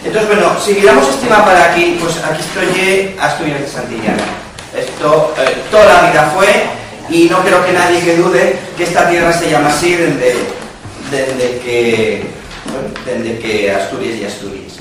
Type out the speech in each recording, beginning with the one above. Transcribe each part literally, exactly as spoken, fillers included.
Entonces, bueno, si miramos este mapa de aquí, pues aquí esto ye Asturias de Santillana. Esto, eh, toda la vida fue, y no creo que nadie que dude que esta tierra se llama así desde, desde que, bueno, desde que Asturias y Asturias.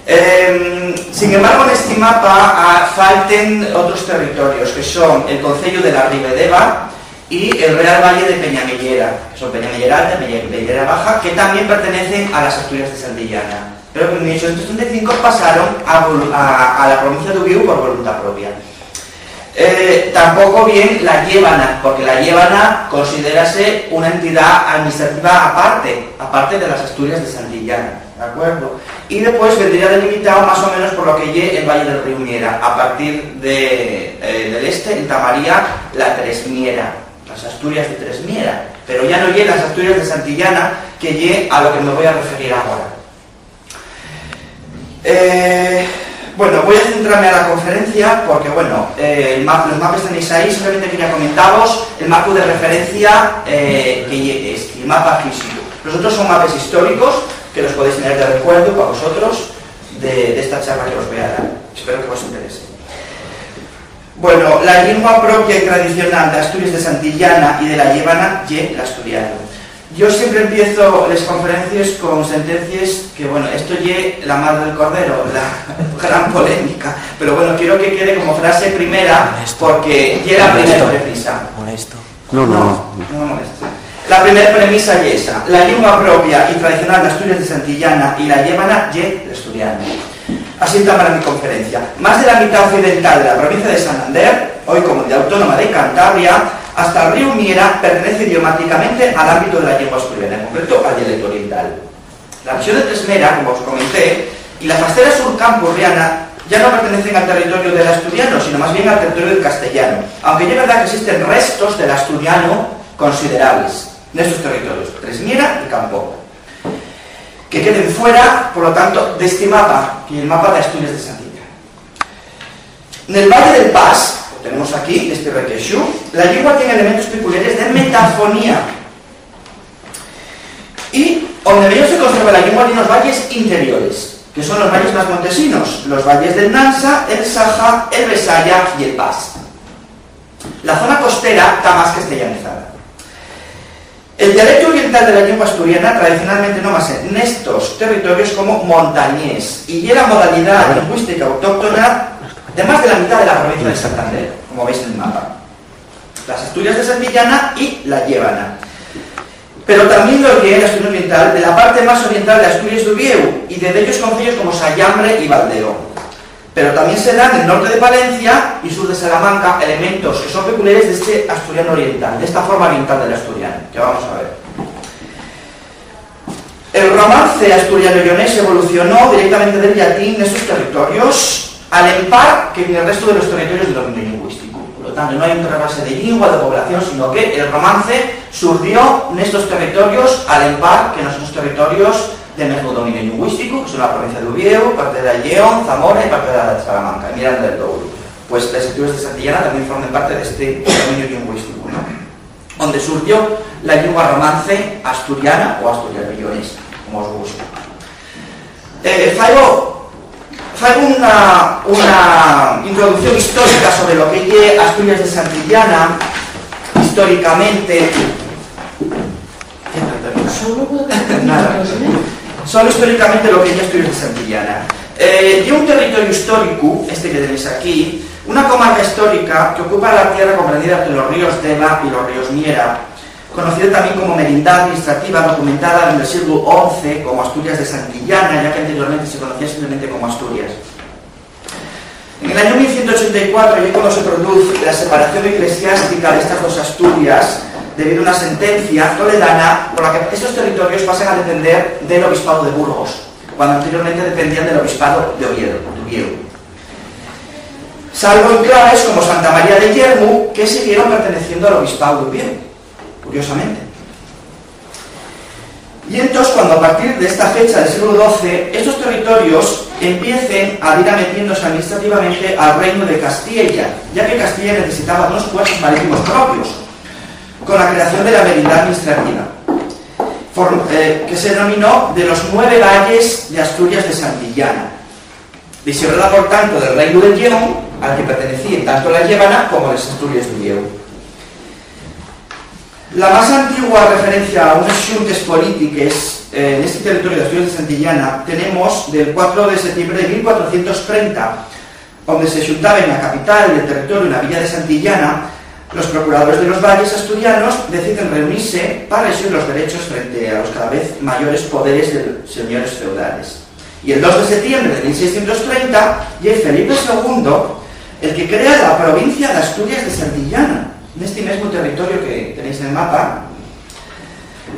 Em, sin embargo, en este mapa, ah, falten otros territorios, que son el concello de la Ribadeva y el Real Valle de Peñamellera, que son Peñamellera Alta y Peña-, Peñamellera Baja, que también pertenecen a las Asturias de Santillana. Pero en mil ochocientos treinta y cinco pasaron a vol-, a, a la provincia de Uviu por voluntad propia. Eh, tampoco bien la Llévana, porque la Llévana considérase una entidad administrativa aparte, aparte de las Asturias de Santillana, ¿de acuerdo? Y después vendría delimitado más o menos por lo que ye el valle del río Miera, a partir de, eh, del este, entamaría la Tresmiera, las Asturias de Tresmiera, pero ya no ye las Asturias de Santillana, que ye a lo que me voy a referir ahora. Eh, bueno, voy a centrarme a la conferencia porque, bueno, eh, el ma-, los mapas tenéis ahí, simplemente quería comentaros el marco de referencia, eh, que ye este, el mapa físico. Los otros son mapas históricos que los podéis tener de recuerdo para vosotros de, de esta charla que os voy a dar. Espero que os interese. Bueno, la llingua propia y tradicional de Asturias de Santillana y de la Llévana ye l'asturianu. Yo siempre empiezo les conferencies con sentencies que, bueno, esto ye la madre del cordero, la gran polémica, pero bueno, quiero que quede como frase primera porque ye la primera premisa. Molesto. No, no, no. No, no molestes. La primera premisa ye esa: la llingua propia y tradicional de Asturias de Santillana y la Llévana ye l'asturianu. Así entama la mi conferencia. Más de la mitad occidental de la provincia de Santander, hoy Comunidad Autónoma de Cantabria, hasta el río Miera, pertenece idiomáticamente al ámbito de la lengua asturiana, en concreto al dialecto oriental. La rexión de Tresmera, como os comenté, y la fastera sur campurriana ya no pertenecen al territorio del asturiano, sino más bien al territorio del castellano, aunque ye verdad que existen restos del asturiano considerables nestos territorios, Tresmiera y Campo, que queden fuera, por lo tanto, d'esti mapa, que ye el mapa de Asturias de Santillana. Nel Valle del Pas, lo tenemos aquí, nesti requexu, la llingua tien elementos peculiares de metafonía. Y onde meyor se conserva la llingua ye nos valles interiores, que son los valles más montesinos, los valles del Nansa, el Saja, el Besaya y el Pas. La zona costera ta más castellanizada. El dialecto oriental de la llingua asturiana tradicionalmente nómase nestos territorios como montañés y ye la modalidá lingüística autóctona de más de la mitad de la provincia de Santander, como veis en el mapa. Las Asturias de Santillana y la Llévana. Pero tamién lo ye l'asturianu oriental de la parte más oriental de Asturias d'Uviéu y de dellos concellos como Sayambre y Valdeo. Pero tamién se dan nel norte de Palencia y sur de Salamanca elementos que son peculiares d'esti asturianu oriental, d'esta forma oriental del asturianu, que vamos a ver. El romance asturiano-lleonés evolucionó directamente del llatín nestos territorios, al empar que nel restu de los territorios de dominio lingüísticu. Por lo tanto, no hai un trasvase de llingua, de población, sino que el romance surdió nestos territorios al empar que nos otros territorios de mesmu dominio lingüísticu, que son la provincia d'Uviéu, parte de Lleón, Zamora y parte de Salamanca, y Miranda del Douro. Pues les Asturias de Santillana tamién formen parte d'esti dominio lingüísticu, ¿no? Onde surdió la llingua romance asturiana o asturiano-lleonesa, como os guste. Eh, faigo, faigo una, una introducción histórica sobre lo que ye Asturias de Santillana, históricamente. Nada. Solo históricamente lo que ye Asturias de Santillana. Eh, ye un territorio histórico, este que tenéis aquí, una comarca histórica que ocupa la tierra comprendida entre los ríos Deva y los ríos Miera, conocida también como merindá administrativa, documentada en el siglo once como Asturias de Santillana, ya que anteriormente se conocía simplemente como Asturias. En el año mil ciento ochenta y cuatro ye cuando se produce la separación eclesiástica de estas dos Asturias debido a una sentencia toledana por la que estos territorios pasan a depender del Obispado de Burgos, cuando anteriormente dependían del Obispado de Oviedo, de Uviéu. Salvo enclaves como Santa María de Yermu, que siguieron perteneciendo al Obispado de Uviéu, curiosamente. Y entonces, cuando a partir de esta fecha del siglo doce, estos territorios empiecen a ir ametiéndose administrativamente al Reino de Castilla, ya que Castilla necesitaba unos puertos marítimos propios, con la creación de la merindá administrativa. for- eh, que se denominó de los nueve valles de Asturias de Santillana. Dixéronla, por tanto, del Reinu de Lleón, al que pertenecíen tanto la Llévana como les Asturias d'Uviéu. La más antigua referencia a unes xuntes polítiques, eh, nesti territoriu d'Asturias de Santillana tenemos del cuatro de setiembre de mil cuatrocientos trenta, onde se xuntaben na capital y el territoriu, na villa de Santillana, los procuradores de los valles asturianos deciden reunise pa rexir los derechos frente a los cada vez mayores poderes de los señores feudales. Y el dos de setiembre de mil seiscientos trenta ye Felipe segundo el que crea la provincia d'Asturias de Santillana, nesti mesmu territoriu que tenéis nel mapa,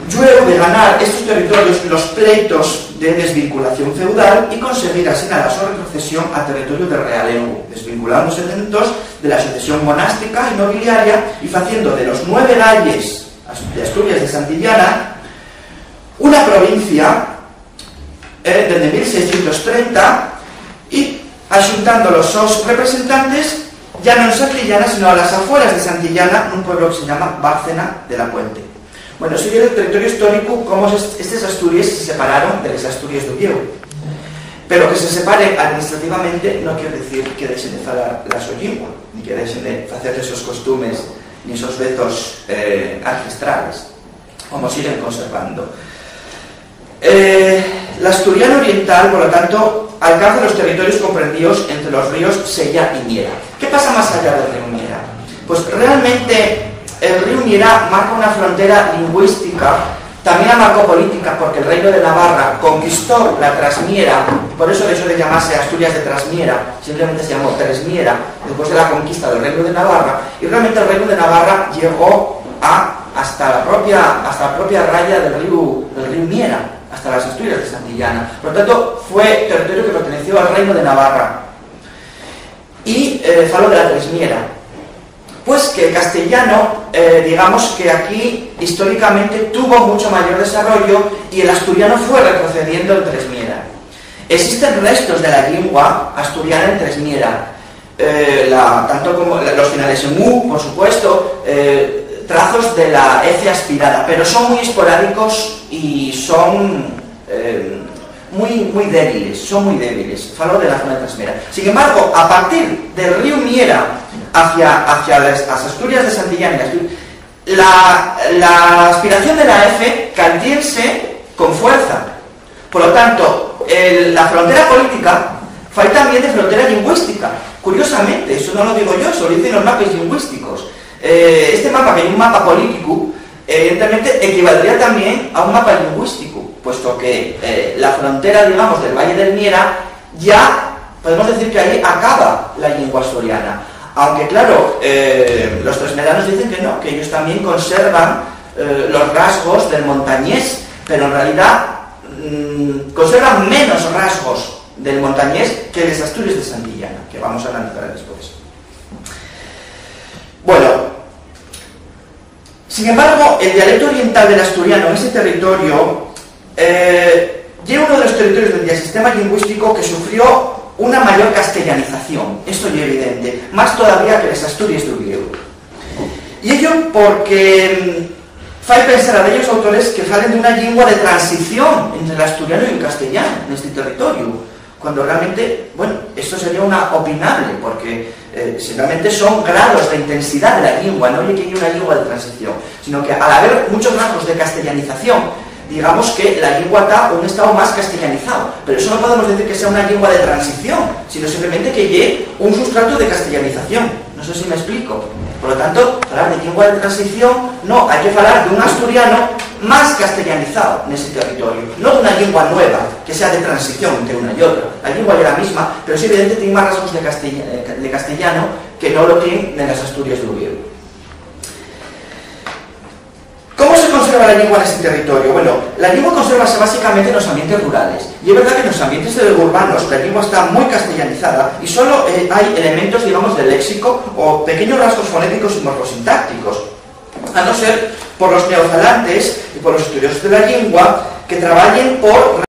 llueu de ganar estos territorios los pleitos de desvinculación feudal y conseguir asina la so retrocesión a territoriu de realengu, desvinculándose entós de la sucesión monástica y nobiliaria y faciendo de los nueve valles Ast-, de Asturias de Santillana una provincia, eh, dende mil seiscientos trenta, y axuntando los sos representantes, ya non en Santillana, sino a las afueras de Santillana, nun pueblo que se llama Bárcena de la Puente. Bueno, eso ye el territorio histórico, cómo es-, estes Asturias se separaron de les Asturias d'Uviéu. Pero que se separen administrativamente no quiere decir que dejen de falar la so llingua, ni que dejen de facer esos costumes, ni esos vetos, eh, ancestrales, como siguen conservando. Eh, l'asturianu oriental, por lo tanto, alcanza los territorios comprendíos entre los ríos Sella y Miera. ¿Qué pasa más allá del río Miera? Pues realmente el río Miera marca una frontera lingüística, también la marcó política, porque el Reino de Navarra conquistó la Trasmiera, por eso dejó de llamarse Asturias de Trasmiera, simplemente se llamó Tresmiera, después de la conquista del Reino de Navarra, y realmente el Reino de Navarra llegó a, hasta la propia, hasta la propia raya del río, del río Miera, hasta las Asturias de Santillana. Por lo tanto, fue territorio que perteneció al Reino de Navarra. Y, eh, falo de la Tresmiera. Pues que el castellano, eh, digamos que aquí históricamente tuvo mucho mayor desarrollo y el asturiano fue retrocediendo en Tresmiera. Existen restos de la lengua asturiana en Tresmiera, eh, la, tanto como la, los finales en u, por supuesto, eh, trazos de la F aspirada, pero son muy esporádicos y son, eh, muy, muy débiles, son muy débiles. Falo de la zona de Tresmiera. Sin embargo, a partir del río Miera hacia, hacia las, las Asturias de Santillana y Asturias, la, la aspiración de la F caltiense con fuerza. Por lo tanto, el, la frontera política fai también de frontera lingüística. Curiosamente, eso no lo digo yo, eso lo dicen los mapes lingüísticos. Eh, este mapa, que es un mapa político, evidentemente equivaldría también a un mapa lingüístico, puesto que, eh, la frontera, digamos, del Valle del Miera ya podemos decir que ahí acaba la lengua asturiana. Aunque, claro, eh, los tresmeranos dicen que no, que ellos también conservan, eh, los rasgos del montañés, pero en realidad, mm, conservan menos rasgos del montañés que les Asturias de Santillana, que vamos a analizar después. Bueno, sin embargo, el dialecto oriental del asturiano en ese territorio, eh, ye uno de los territorios del sistema lingüístico que sufrió una mayor castellanización, esto ye evidente, más todavía que les Asturias d'Uviéu. Y ello porque, mm, fai pensar a dellos autores que falen d'una llingua de transición entre l'asturianu y el castellano nesti territoriu, cuando realmente, bueno, esto sería una opinable, porque, eh, si realmente son grados de intensidad de la llingua, no ye que ye una llingua de transición, sino que al haber muchos rasgos de castellanización, digamos que la llingua ta un estado más castellanizado, pero eso no podemos decir que sea una llingua de transición, sino simplemente que ye un sustrato de castellanización. No sé si me explico. Por lo tanto, falar de llingua de transición, no, hai que falar d'un asturiano más castellanizado nese territorio, no d'una llingua nueva que sea de transición entre una y otra. La llingua ye la misma, pero es evidente que tiene más rasgos de castella-, de castellano que no lo tiene en las Asturias de Uviéu. ¿Cómo se conserva la llingua neste territorio? Bueno, la llingua consérvase básicamente nos ambientes rurales. Y es verdad que nos ambientes urbanos la llingua está muy castellanizada y solo, eh, hai elementos, digamos, de léxico o pequeños rasgos fonéticos y morfosintácticos, a no ser por los neofalantes y por los estudiosos de la llingua que trabajen por